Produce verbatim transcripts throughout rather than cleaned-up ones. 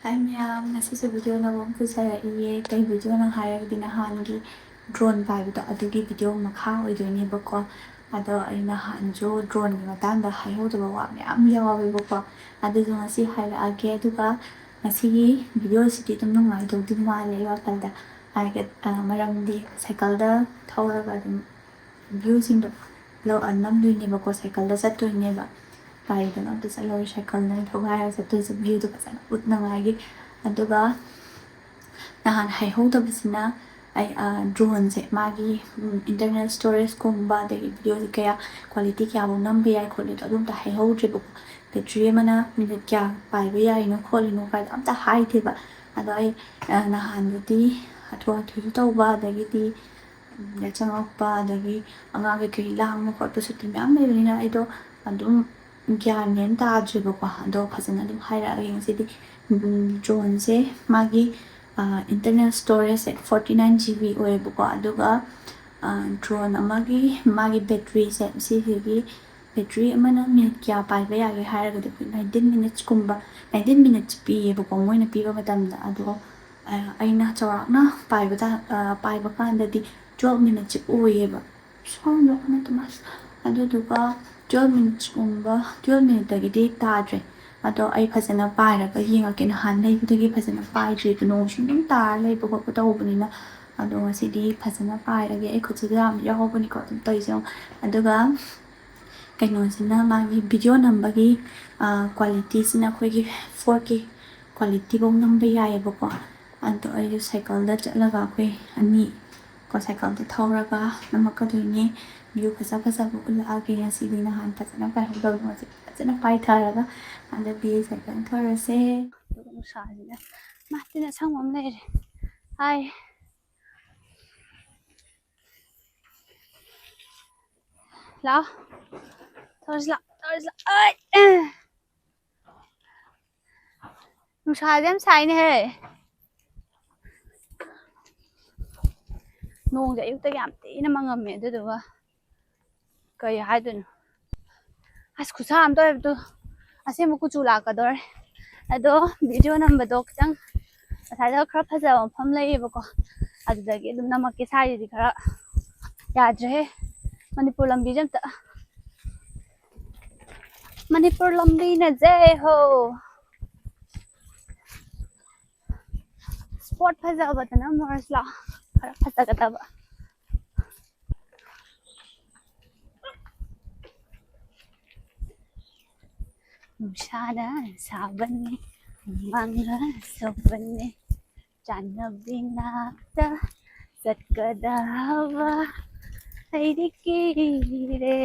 ꯍꯥꯏ ꯃꯌꯥꯝ, ꯉꯁꯤꯁꯨ ꯚꯤꯗꯤꯑꯣ ꯑꯅꯧꯕ ꯑꯃ ꯄꯨꯖꯔꯛꯏꯌꯦ꯫ ꯀꯩ ꯚꯤꯗꯤꯑꯣꯅꯣ ꯍꯥꯏꯔꯒꯗꯤ, ꯅꯍꯥꯟꯒꯤ ꯗ꯭ꯔꯣꯟ ꯄꯥꯏꯕꯗꯣ ꯑꯗꯨꯒꯤ ꯚꯤꯗꯤꯑꯣ ꯃꯈꯥ ꯑꯣꯏꯗꯣꯏꯅꯦꯕꯀꯣ꯫ ꯑꯗꯣ ꯑꯩ ꯅꯍꯥꯟꯁꯨ ꯗ꯭ꯔꯣꯟꯒꯤ ꯃꯇꯥꯡꯗ ꯍꯥꯏꯍꯧꯗꯕ ꯋꯥ ꯃꯌꯥꯝ ꯌꯥꯎꯋꯦꯕꯀꯣ꯫ ꯑꯗꯨꯁꯨ ꯉꯁꯤ ꯍꯥꯏꯔꯛꯑꯒꯦ꯫ ꯑꯗꯨꯒ ꯉꯁꯤꯒꯤ ꯚꯤꯗꯤꯑꯣꯁꯤꯗꯤ ꯑꯗꯨꯝ ꯅꯨꯡꯉꯥꯏꯗꯧꯗꯤ ꯃꯥꯜꯂꯦ ꯑꯩ ꯋꯥꯈꯜꯗ꯫ ꯍꯥꯏꯔꯒ, ꯑ, ꯃꯔꯝꯗꯤ ꯁꯥꯏꯀꯜꯗ ꯊꯧꯔꯒ ꯑꯗꯨꯝ ꯚ꯭ꯌꯨꯁꯤꯡꯗꯣ ꯂꯧ-, ꯑ, ꯅꯝꯗꯣꯏꯅꯦꯕꯀꯣ꯫ ꯁꯥꯏꯀꯜꯗ ꯆꯠꯇꯣꯏꯅꯦꯕ꯫ ꯒꯥꯔꯤꯗ ꯑꯝꯇ ꯆꯠꯂꯔꯣꯏ, ꯁꯥꯏꯀꯜꯅ ꯊꯧꯒꯥꯏꯔꯒ ꯆꯠꯇꯣꯏꯁꯦ, ꯚ꯭ꯌꯨꯗꯣ ꯐꯖꯅ ꯎꯠꯅꯉꯥꯏꯒꯤ꯫ ꯑꯗꯨꯒ ꯅꯍꯥꯟ ꯍꯥꯏꯍꯧꯗꯕꯁꯤꯅ, ꯑꯩ, ꯑ, ꯗ꯭ꯔꯣꯟꯁꯦ ꯃꯥꯒꯤ, ꯎꯝ, internal storageꯀꯨꯝꯕ, ꯑꯗꯒꯤ ꯚꯤꯗꯤꯑꯣꯁꯦ ꯀꯌꯥ, quality ꯀꯌꯥꯐꯧ ꯅꯝꯕ ꯌꯥꯏ ꯈꯣꯠꯂꯤꯗꯣ ꯑꯗꯨꯝꯇ ꯍꯥꯏꯍꯧꯗ꯭ꯔꯦꯕꯀꯣ꯫ ꯕꯦꯇ꯭ꯔꯤ ꯑꯃꯅ ꯃꯤꯅꯤꯠ ꯀꯌꯥ ꯄꯥꯏꯕ ꯌꯥꯏꯅꯣ ꯈꯣꯠꯂꯤꯅꯣ ꯀꯥꯏꯗꯣ ꯑꯝꯇ ꯍꯥꯏꯗꯦꯕ꯫ ꯑꯗꯣ ꯑꯩ, ꯑ, ꯅꯍꯥꯟꯗꯨꯗꯤ ꯍꯥꯊꯨ ꯍꯥꯊꯨꯁꯨ ꯇꯧꯕ, ꯑꯗꯒꯤꯗꯤ ꯎꯝ, ꯆꯪꯉꯛꯄ, ꯑꯗꯒꯤ ꯑꯉꯥꯡ ꯀꯩꯀꯩ ꯂꯥꯡꯕ ꯈꯣꯠꯄ ꯁꯨꯇꯤ ꯃꯌꯥꯝ ꯂꯩꯕꯅꯤꯅ ꯑꯩꯗꯣ ꯑꯗꯨꯝ ꯒ꯭ꯌꯥꯟ ꯃꯦꯟ ꯇꯥꯗ꯭ꯔꯦꯕꯀꯣ꯫ ꯑꯗꯣ ꯐꯖꯅ ꯑꯗꯨꯝ ꯍꯥꯏꯔꯛꯑꯒꯦ ꯉꯁꯤꯗꯤ꯫ ꯎꯝ, ꯗ꯭ꯔꯣꯟꯁꯦ ꯃꯥꯒꯤ, ꯑ, internal storageꯁꯦ forty nine GB ꯑꯣꯏꯌꯦꯕꯀꯣ꯫ ꯑꯗꯨꯒ, ꯑ, ꯗ꯭ꯔꯣꯟ ꯑꯃꯒꯤ ꯃꯥꯒꯤ ꯕꯦꯇ꯭ꯔꯤꯁꯦ, ꯁꯤꯁꯤꯒꯤ ꯕꯦꯇ꯭ꯔꯤ ꯑꯃꯅ ꯃꯤꯅꯤꯠ ꯀꯌꯥ ꯄꯥꯏꯕ ꯌꯥꯒꯦ ꯍꯥꯏꯔꯒꯗꯤ ꯑꯩꯈꯣꯏ nineteen minutesꯀꯨꯝꯕ, nineteen minutes ꯄꯤꯌꯦꯕꯀꯣ ꯃꯣꯏꯅ ꯄꯤꯕ ꯃꯇꯝꯗ꯫ ꯑꯗꯣ, ꯑ, ꯑꯩꯅ ꯆꯥꯎꯔꯥꯛꯅ ꯄꯥꯏꯕ ꯇꯥ-, ꯑ, ꯄꯥꯏꯕ ꯀꯥꯟꯗꯗꯤ twelve minutesꯁꯦ ꯑꯣꯏꯌꯦꯕ꯫ ꯁꯣꯝꯗ ꯑꯃ ꯇꯣꯃꯥꯁ꯫ ꯑꯗꯨꯗꯨꯒ twelve minutesꯀꯨꯝꯕ, twelve minuteꯇꯒꯤꯗꯤ ꯇꯥꯗ꯭ꯔꯦ꯫ ꯑꯗꯣ ꯑꯩ ꯐꯖꯅ ꯄꯥꯏꯔꯒ ꯌꯦꯡꯉꯛꯀꯦ꯫ ꯅꯍꯥꯟ ꯂꯩꯕꯗꯒꯤ ꯐꯖꯅ ꯄꯥꯏꯗ꯭ꯔꯤꯕ, ꯅꯣꯡ ꯁꯨꯝ ꯑꯗꯨꯝ ꯇꯥꯔ ꯂꯩꯕ ꯈꯣꯠꯄ ꯇꯧꯕꯅꯤꯅ꯫ ꯑꯗꯣ ꯉꯁꯤꯗꯤ ꯐꯖꯅ ꯄꯥꯏꯔꯒꯦ꯫ ꯑꯩ ꯈꯨꯠꯁꯤꯗ ꯌꯥꯝ ꯌꯥꯎꯍꯧꯕꯅꯤꯀꯣ ꯑꯗꯨꯝ ꯇꯧꯔꯤꯁꯦ ꯌꯦꯡꯉꯣ꯫ ꯑꯗꯨꯒ ꯀꯩꯅꯣꯁꯤꯅ, ꯃꯥꯒꯤ ꯚꯤꯗꯤꯑꯣ ꯅꯝꯕꯒꯤ, ꯑ, qualityꯁꯤꯅ ꯑꯩꯈꯣꯏꯒꯤ four K qualityꯐꯧ ꯅꯝꯕ ꯌꯥꯏꯌꯦꯕꯀꯣ꯫ ꯑꯗꯣ ꯑꯩꯁꯨ ꯁꯥꯏꯀꯜꯗ ꯆꯠꯂꯒ ꯑꯩꯈꯣꯏ ꯑꯅꯤ ꯀꯣ ꯁꯥꯏꯀꯜꯗ ꯊꯧꯔꯒ ꯅꯝꯃꯛꯀꯗꯣꯏꯅꯦ꯫ View ꯐꯖ ꯐꯖꯕ ꯎꯠꯂꯛꯑꯒꯦ ꯉꯁꯤꯗꯤ꯫ ꯅꯍꯥꯟ ꯐꯖꯅ ꯄꯥꯏꯍꯧꯗꯕꯗꯣ ꯉꯁꯤ ꯐꯖꯅ ꯄꯥꯏꯊꯔꯒ ꯍꯟꯗꯛꯇꯤ ꯁꯥꯏꯀꯜ ꯊꯧꯔꯁꯦ꯫ ꯑꯗꯨꯒ ꯅꯨꯡꯁꯥꯁꯤꯅ, ꯃꯥ, ꯇꯤꯟ ꯑꯁꯪꯕ ꯑꯃ ꯂꯩꯔꯦ꯫ ꯍꯥꯏ꯫ ꯂꯥꯛꯑꯣ꯫ ꯊꯧꯔꯁꯤ ꯂꯥꯛꯑꯣ, ꯊꯧꯔꯁꯤ ꯂꯥꯛꯑꯣ꯫ ꯑꯩ, ꯑꯦ꯫ ꯅꯨꯡꯁꯥꯁꯦ ꯌꯥꯝ ꯁꯥꯏꯅꯦꯍꯦ꯫ ꯅꯣꯡꯁꯦ ꯑꯌꯨꯛꯇꯒꯤ ꯌꯥꯝ ꯊꯤꯅ ꯃꯪꯉꯝꯃꯦ, ꯑꯗꯨꯗꯨꯒ ꯀꯩ ꯍꯥꯏꯗꯣꯏꯅꯣ? ꯑꯁ, ꯈꯨꯠꯁꯥ ꯑꯃ ꯇꯧꯋꯦꯕ ꯇꯨ꯫ ꯑꯁꯦꯡꯕ ꯀꯨꯆꯨ ꯂꯥꯛꯀꯗꯧꯔꯦ꯫ ꯑꯗꯣ ꯚꯤꯗꯤꯑꯣ ꯅꯝꯕꯗꯣ ꯈꯤꯇꯪ ꯉꯁꯥꯏꯗ ꯈꯔ ꯐꯖꯕ ꯃꯐꯝ ꯂꯩꯌꯦꯕꯀꯣ, ꯑꯗꯨꯗꯒꯤ ꯑꯗꯨꯝ ꯅꯝꯃꯛꯀꯦ꯫ ꯁ꯭ꯋꯥꯏꯁꯤꯗꯤ ꯈꯔ ꯌꯥꯗ꯭ꯔꯦꯍꯦ, ꯃꯅꯤꯄꯨꯔ ꯂꯝꯕꯤꯁꯦ ꯑꯝꯇ꯫ ꯃꯅꯤꯄꯨꯔ ꯂꯝꯕꯤꯅ ꯖꯩ ꯍꯣ꯫ ꯏꯁꯄꯣꯠ ꯐꯖꯕꯗꯅ ꯃꯣꯔꯁ ꯂꯥꯛ ꯈꯔ ꯐꯖꯒꯗꯕ꯫ ꯅꯨꯡꯁꯥꯅ ꯁꯥꯕꯅꯤ, ꯍꯨꯃꯥꯡꯅ ꯁꯧꯕꯅꯤ, ꯆꯥꯟꯅꯕꯤ ꯅꯥꯛꯇ ꯆꯠꯀꯗꯕ ꯑꯩꯗꯤ ꯀꯤꯔꯦ꯫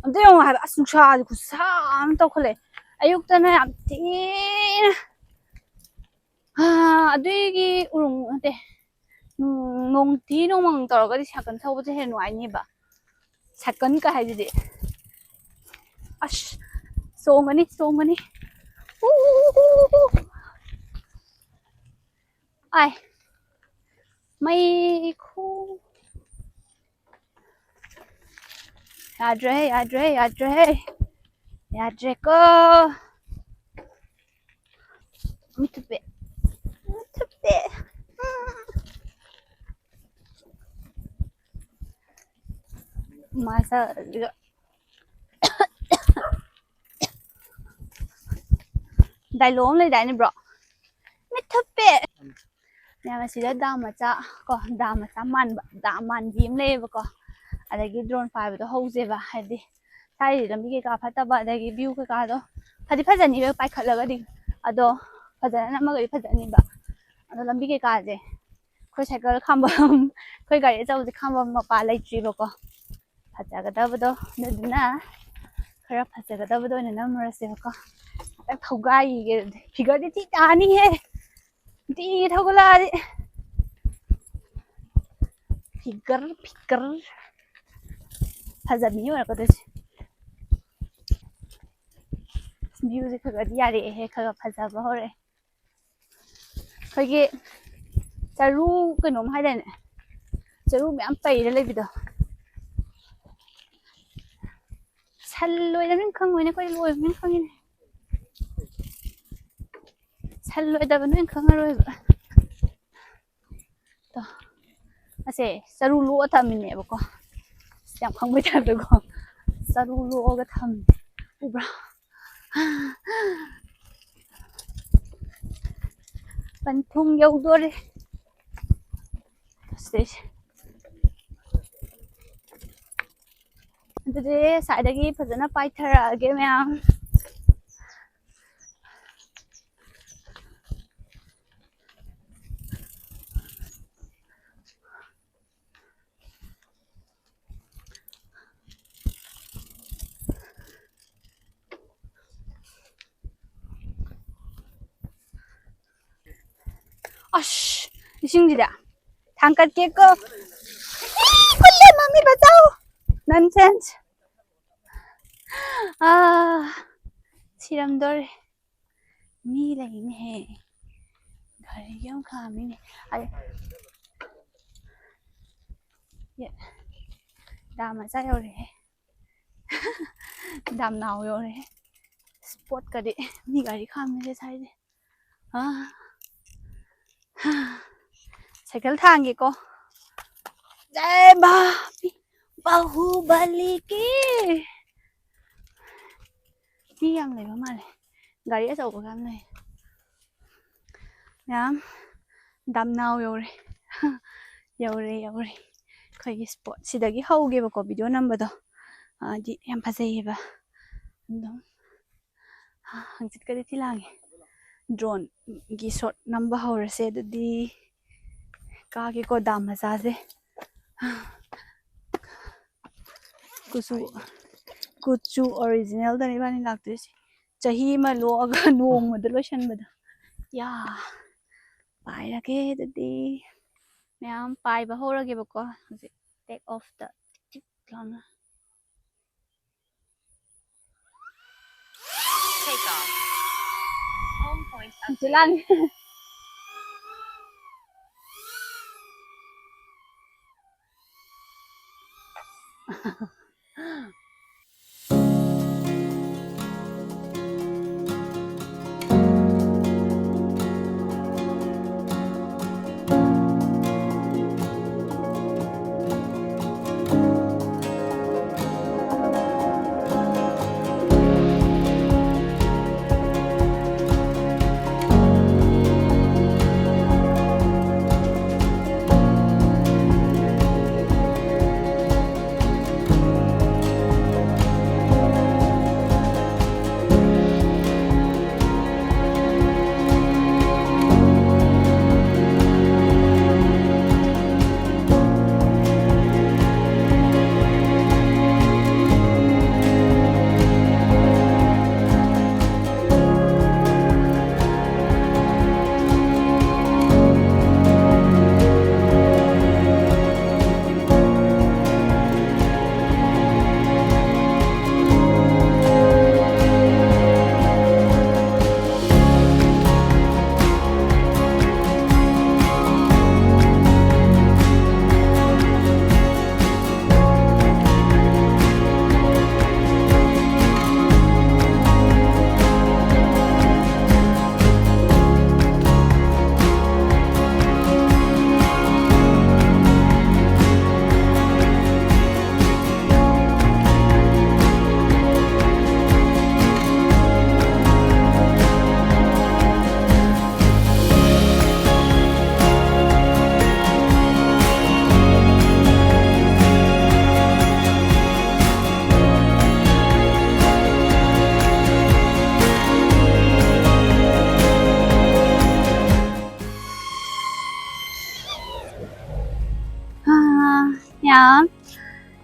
ꯑꯝꯇ ꯌꯦꯡꯉꯣ ꯍꯥꯏꯕ, ꯑꯁ, ꯅꯨꯡꯁꯥꯁꯦ ꯈꯨꯠꯁꯥ ꯑꯃ ꯇꯧꯈꯠꯂꯛꯑꯦ꯫ ꯑꯌꯨꯛꯇꯅ ꯌꯥꯝ ꯊꯤꯅ, ꯑꯥ, ꯑꯗꯨꯒꯤ ꯎꯔꯨꯝ ꯅꯠꯇꯦ, ꯎꯝ, ꯅꯣꯡꯊꯤ ꯅꯣꯡꯃꯪ ꯇꯧꯔꯒꯗꯤ ꯁꯥꯏꯀꯜ ꯊꯧꯕꯁꯦ ꯍꯦꯟꯅ ꯅꯨꯡꯉꯥꯏꯅꯦꯕ꯫ ꯁꯥꯏꯀꯜ ꯀꯥꯏ ꯍꯥꯏꯁꯤꯗꯤ꯫ ꯑꯁ, ꯆꯣꯡꯒꯅꯤ, ꯆꯣꯡꯒꯅꯤ꯫ ꯎ, ꯎ, ꯎ, ꯎ, ꯎ꯫ ꯑꯥꯏ꯫ ꯃꯩ ꯈꯨ-, ꯌꯥꯗ꯭ꯔꯦ, ꯌꯥꯗ꯭ꯔꯦ, ꯌꯥꯗ꯭ꯔꯦ꯫ ꯌꯥꯗ꯭ꯔꯦꯀꯣ꯫ ꯃꯤꯠ ꯊꯨꯞꯄꯦ꯫ ꯃꯤꯠ ꯊꯨꯞꯄꯦ꯫ ꯃꯥꯁꯛ ꯑꯗꯨꯒ ꯗꯥꯏꯂꯣꯛ ꯑꯃ ꯂꯩꯗꯥꯏꯅꯦ, ꯕ꯭ꯔꯣ? ꯃꯤꯠ ꯊꯨꯞꯄꯦ꯫ ꯃꯌꯥꯝ ꯑꯁꯤꯗ ꯗꯥꯝ ꯃꯆꯥ ꯀꯣ, ꯗꯥꯝ ꯃꯆꯥ ꯃꯥꯟꯕ, ꯗꯥꯝ ꯃꯥꯟꯕꯤ ꯑꯃ ꯂꯩꯌꯦꯕꯀꯣ꯫ ꯑꯗꯒꯤ ꯗ꯭ꯔꯣꯟ ꯄꯥꯏꯕꯗꯣ ꯍꯧꯖꯦꯕ, ꯍꯥꯏꯗꯤ ꯁ꯭ꯋꯥꯏꯗꯤ ꯂꯝꯕꯤ ꯀꯩꯀꯥ ꯐꯠꯇꯕ, ꯑꯗꯒꯤ ꯚ꯭ꯌꯨ ꯀꯩꯀꯥꯗꯣ ꯐꯗꯤ ꯐꯖꯅꯤꯕ ꯄꯥꯏꯈꯠꯂꯒꯗꯤ, ꯑꯗꯣ ꯐꯖꯅ ꯅꯝꯃꯒꯗꯤ ꯐꯖꯅꯤꯕ꯫ ꯑꯗꯣ ꯂꯝꯕꯤ ꯀꯩꯀꯥꯁꯦ ꯑꯩꯈꯣꯏ ꯁꯥꯏꯀꯜ ꯈꯥꯝꯕꯝ, ꯑꯩꯈꯣꯏ ꯒꯥꯔꯤ ꯑꯆꯧꯕꯁꯦ ꯈꯥꯝꯕꯝ ꯃꯄꯥ ꯂꯩꯇ꯭ꯔꯤꯕꯀꯣ꯫ ꯐꯖꯒꯗꯕꯗꯣ, ꯑꯗꯨꯗꯨꯅ ꯈꯔ ꯐꯖꯒꯗꯕꯗꯣ ꯑꯣꯏꯅ ꯅꯝꯃꯨꯔꯁꯦꯕꯀꯣ꯫ ꯉꯥꯛꯇꯪ ꯊꯧꯒꯥꯏꯒꯤꯒꯦ꯫ ꯐꯤꯒꯔꯗꯤ ꯊꯤ ꯇꯥꯅꯤꯍꯦ, ꯅꯨꯡꯇꯤꯒꯤ ꯊꯧꯒꯠꯂꯛꯑꯗꯤ꯫ Figure, figure. ꯐꯖꯕꯤ ꯑꯣꯏꯔꯛꯀꯗꯣꯏꯁꯦ꯫ ꯚ꯭ꯌꯨꯁꯦ ꯈꯔ ꯈꯔꯗꯤ ꯌꯥꯔꯛꯑꯦꯍꯦ, ꯈꯔ ꯈꯔ ꯐꯖꯕ ꯍꯧꯔꯛꯑꯦ꯫ ꯑꯩꯈꯣꯏꯒꯤ ꯆꯔꯨ ꯀꯩꯅꯣꯝ ꯍꯥꯏꯗꯥꯏꯅꯦ, ꯆꯔꯨ ꯃꯌꯥꯝ ꯄꯩꯔ ꯂꯩꯕꯤꯗꯣ꯫ ꯁꯟ ꯂꯣꯏꯔꯕꯅꯤꯅ ꯈꯪꯉꯣꯏꯅꯦ, ꯑꯩꯈꯣꯏ ꯂꯣꯏꯕꯅꯤꯅ ꯈꯪꯉꯤꯅꯦ꯫ ꯍꯜꯂꯣꯏꯗꯕ ꯅꯣꯏ ꯈꯪꯉꯔꯣꯏꯕ꯫ ꯇꯣ꯫ ꯑꯁꯦ ꯆꯔꯨ ꯂꯣꯛꯑ ꯊꯝꯃꯤꯅꯦꯕꯀꯣ꯫ ꯌꯥꯝ ꯈꯪꯕꯩ ꯇꯥꯏꯞꯇꯀꯣ꯫ ꯆꯔꯨ ꯂꯣꯛꯑꯒ ꯊꯝꯃꯤ꯫ ꯎꯕ꯭ꯔꯥ? ꯄꯟꯊꯨꯡ ꯌꯧꯗꯣꯔꯦ꯫ ꯁꯤꯗꯩꯁꯦ꯫ ꯑꯗꯨꯗꯤ ꯁ꯭ꯋꯥꯏꯗꯒꯤ ꯐꯖꯅ ꯄꯥꯏꯊꯔꯛꯑꯒꯦ ꯃꯌꯥꯝ꯫ ꯑꯁ, ꯏꯁꯤꯡꯁꯤꯗ ꯊꯥꯡꯀꯠꯀꯦꯀꯣ꯫ ꯏ, ꯈꯨꯠꯂꯦ, ꯃꯃꯤ ꯕꯆꯥꯎ꯫ Nonsense꯫ ꯑꯥ, ꯁꯤꯔꯝꯗꯣꯔꯦ꯫ ꯃꯤ ꯂꯩꯅꯦꯍꯦ꯫ ꯒꯥꯔꯤꯒꯤ ꯑꯃ ꯈꯥꯝꯃꯤꯅꯦ꯫ ꯑꯩ, ꯌꯦ, ꯗꯥꯝ ꯃꯆꯥ ꯌꯧꯔꯦꯍꯦ꯫ ꯗꯥꯝ ꯅꯥꯎ ꯌꯧꯔꯦꯍꯦ꯫ Spotꯀꯗꯤ ꯃꯤ ꯒꯥꯔꯤ ꯈꯥꯝꯃꯤꯁꯦ ꯁꯥꯏꯁꯦ꯫ ꯑꯥ꯫ ꯁꯥꯏꯀꯜ ꯊꯥꯡꯒꯦꯀꯣ꯫ ꯖꯥꯏ ꯕꯥ-, ꯕꯥꯍꯨꯕꯂꯤ ꯀꯤ꯫ ꯃꯤ ꯌꯥꯝ ꯂꯩꯕ ꯃꯥꯜꯂꯦ꯫ ꯒꯥꯔꯤ ꯑꯆꯧꯕꯒ ꯌꯥꯝ ꯂꯩ꯫ ꯃꯌꯥꯝ ꯗꯥꯝꯅꯥꯎ ꯌꯧꯔꯦ꯫ ꯌꯧꯔꯦ, ꯌꯧꯔꯦ꯫ ꯑꯩꯈꯣꯏꯒꯤ spot ꯁꯤꯗꯒꯤ ꯍꯧꯒꯦꯕꯀꯣ video ꯅꯝꯕꯗꯣ꯫ ꯍꯥꯏꯗꯤ ꯌꯥꯝ ꯐꯖꯩꯌꯦꯕ꯫ ꯑꯗꯨꯝ ꯍꯪꯆꯤꯠꯀꯗꯤ ꯊꯤ ꯂꯥꯡꯉꯦ꯫ Droneꯒꯤ shot ꯅꯝꯕ ꯍꯧꯔꯁꯦ ꯑꯗꯨꯗꯤ꯫ ꯀꯥꯒꯦꯀꯣ ꯗꯥꯝ ꯃꯆꯥꯁꯦ꯫ ꯀꯨꯆꯨ, ꯀꯨꯆꯨ originalꯗꯅꯦ ꯏꯕꯥꯅꯤ ꯂꯥꯛꯇꯣꯏꯁꯦ꯫ ꯆꯍꯤ ꯑꯃ ꯂꯣꯛꯑꯒ ꯅꯣꯡꯃꯗ ꯂꯣꯏꯁꯟꯕꯗꯣ꯫ ꯌꯥ꯫ ꯄꯥꯏꯔꯒꯦ ꯑꯗꯨꯗꯤ꯫ ꯃꯌꯥꯝ ꯄꯥꯏꯕ ꯍꯧꯔꯒꯦꯕꯀꯣ꯫ ꯍꯧꯖꯤꯛ take offꯇ ꯇꯤꯛ ꯇꯤꯛ ꯂꯥꯎꯅ꯫ Take off. Home point ꯁꯤ ꯂꯥꯡꯉꯦ꯫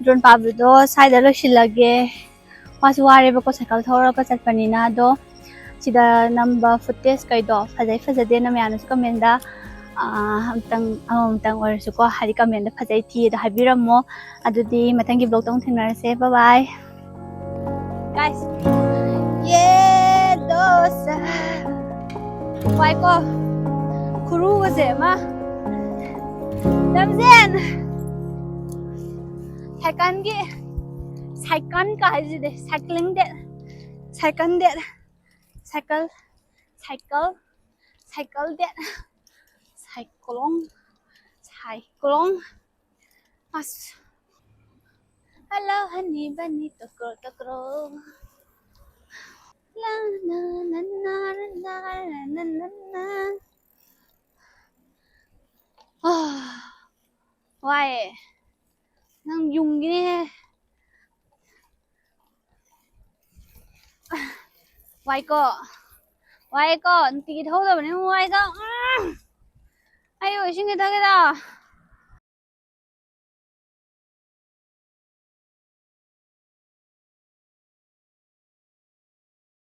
ꯗ꯭ꯔꯣꯟ ꯄꯥꯕꯗꯣ ꯁ꯭ꯋꯥꯏꯗ ꯂꯣꯏꯁꯤꯜꯂꯒꯦ꯫ ꯋꯥꯁꯨ ꯋꯥꯔꯦꯕꯀꯣ, ꯁꯥꯏꯀꯜ ꯊꯧꯔꯒ ꯆꯠꯄꯅꯤꯅ꯫ ꯑꯗꯣ ꯁꯤꯗ ꯅꯝꯕ ꯐꯨꯇꯦꯖ ꯀꯩꯗꯣ ꯐꯖꯩ ꯐꯖꯗꯦꯅ ꯃꯌꯥꯝꯅꯁꯨ ꯀꯃꯦꯟꯗ ꯑꯃꯨꯛꯇꯪ ꯑꯃꯃꯝꯇꯪ ꯑꯣꯏꯔꯁꯨꯀꯣ, ꯍꯥꯏꯗꯤ ꯀꯃꯦꯟꯗ ꯐꯖꯩ ꯊꯤꯗ ꯍꯥꯏꯕꯤꯔꯝꯃꯣ꯫ ꯑꯗꯨꯗꯤ ꯃꯊꯪꯒꯤ ꯕ꯭ꯂꯣꯛꯇ ꯑꯃꯨꯛ ꯊꯦꯡꯅꯔꯁꯦ꯫ Bye bye guys. ꯌꯦ ꯗꯣꯁ꯫ ꯋꯥꯏꯀꯣ, ꯈꯨꯔꯨꯒꯁꯦ ꯑꯃ꯫ ꯂꯝꯖꯦꯟ꯫ ꯁꯥꯏꯀꯜꯒꯤ, ꯁꯥꯏꯀꯜ ꯀ ꯍꯥꯏꯁꯤꯗꯤ, cycling that, cycle that, cycle, cycle, cycle that, ꯁꯥꯏꯀ꯭ꯂꯣꯡ, ꯁꯥꯏꯀ꯭ꯂꯣꯡ꯫ ꯑꯁ꯫ Hello honey bunny, ꯇꯣꯀ꯭ꯔꯣ ꯇꯣꯀ꯭ꯔꯣ꯫ ꯂꯥ ꯅꯥ ꯅꯥ ꯅꯥ ꯅꯥ ꯅꯥ ꯅꯥ ꯅꯥ꯫ ꯑꯥ, ꯋꯥꯏꯌꯦ꯫ ꯅꯪ ꯌꯨꯡꯒꯤꯅꯦꯍꯦ꯫ ꯋꯥꯏꯀꯣ, ꯋꯥꯏꯀꯣ, ꯅꯨꯡꯇꯤꯒꯤ ꯊꯧꯗꯕꯅꯤꯅ ꯋꯥꯏꯗ꯫ ꯎꯝ꯫ ꯑꯩꯕꯨ ꯏꯁꯤꯡ ꯈꯤꯇꯪ ꯈꯤꯇꯪ꯫